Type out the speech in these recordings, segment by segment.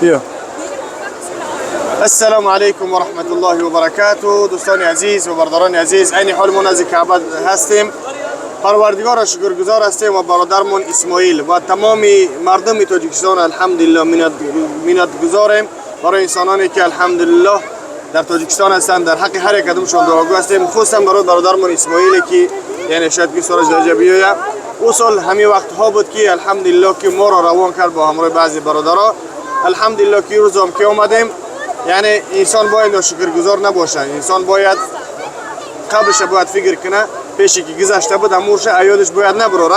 بیا. السلام علیکم و رحمت الله و برکاته. دوستان عزیز و برادران عزیز، عین حال ما نزدیک کعبه هستیم. پروردگار را شکرگزار هستیم و برادرمون اسماعیل و تمام مردم تاجیکستان. الحمدلله، منت گذاریم برای انسانانی که الحمدلله در تاجیکستان هستند. در حق هر یک کدومشان دعاگو هستیم، خصوصا برای برادرمون اسماعیل که یعنی شاید که سالش درجه بیاید. او سال همین وقت ها بود که الحمدلله که ما را روان کرد با همراه بعضی برادرها. الحمدلله که روز هم که آمدیم. یعنی انسان باید ناشکرگزار نباشه. انسان باید قبلش باید فکر کنه، پیشی که گذشته بود امورش ایادش باید نبروره.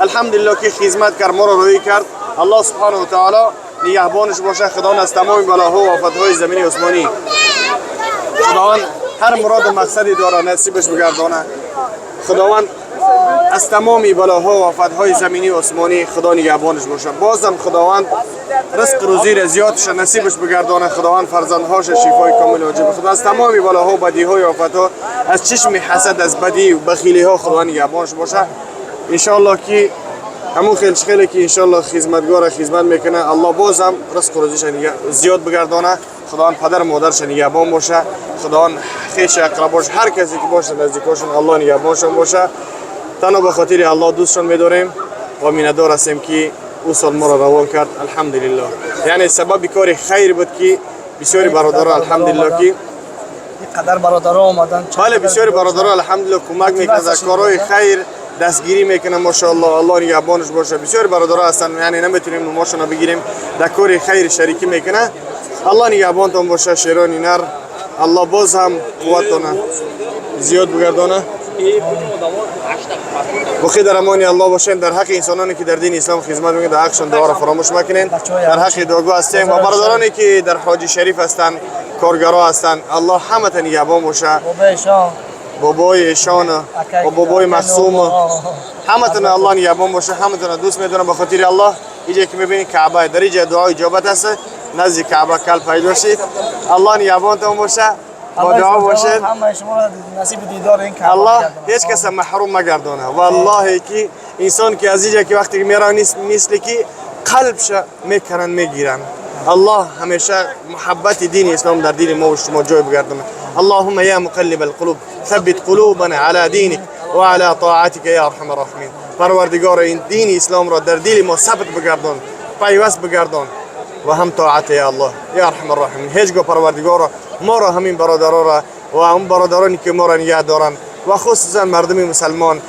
الحمدلله که خدمت کرد، ما را روی کرد. الله سبحانه و تعالی نگهبانش باشه. خدا از تمام بلاها و آفتهای زمینی عثمانی، خداوند هر مراد و مقصدی داره نصیبش بگردانه. خداوند از تمامی بلاها و آفتهای زمینی و آسمانی خدا نگهبانش باشه. بازم خداوند رزق روزی را زیادش نصیبش بگردانه. خداوند فرزندهاش شفای کامل واجب. خدا از تمامی بلاها و بدیهای و آفتها، از چشم حسد، از بدی و بخیلی ها خدا نگهبانش باشه. انشالله که همون خیلی خیلی که انشالله خدمتگار خدمت میکنه، الله بازم رزق و روزیش زیاد بگردانه. خداوند پدر و مادرش نگهبان باشه. خداوند خویش اقرباش، هر کسی که باشه، نزدیکاشون، الله نگهبانشون باشه. تنها به خاطر الله دوستشون میداریم و منتدار هستیم که او سال ما را روان کرد. الحمدلله، یعنی سبب کار خیر بود که بسیاری برادرها الحمدلله که قدر برادرها آمدن. بله، بسیاری برادرها الحمدلله کمک میکنن، در کارهای خیر دستگیری میکنن. ماشاءالله، الله نگهبانش باشه. بسیاری برادرها هستن، یعنی نمیتونیم نماشون رو بگیریم، در کار خیر شریکی میکنه. الله نگهبانتون باشه. شیرانی نر، الله باز هم قوتتون زیاد بگردانه. بخیر، در امان الله باشین. در حق انسانانی که در دین اسلام خدمت میکنن، در حقشان دعا را فراموش مکنین. در حق دعاگو هستیم و برادرانی که در حاجی شریف هستند، کارگرا هستند، الله همه نگهبان باشه. بابایشان. بابای ایشان و بابای مخصوم، همتون الله نگهبان باشه. همتون دوست میدونم به خاطر الله. اینجا که میبینید کعبه، در اینجا دعا اجابت است. نزدیک کعبه کل پیدا شید. الله نگهبانتون باشه، با دعا باشید. همه شما را نصیب دیدار این کعبه الله بگرداند. هیچ کس محروم مگردانه. والله که انسان که از اینجا که وقتی که میره نیست، مثل که قلبش میکنن میگیرن. الله همیشه محبت دین اسلام در دل ما و شما جای بگردانه. اللهم یا مقلب القلوب ثبت قلوبنا على دينك وعلى طاعتك یا ارحم الراحمین. پروردگار، این دین اسلام را در دل ما ثبت بگردان، پیوست بگردان و هم طاعت یا الله یا ارحم الراحمین. هیچگاه پروردگار ما را، همین برادرها را و هم برادرانی که ما را نگه دارن و خصوصا مردم مسلمان.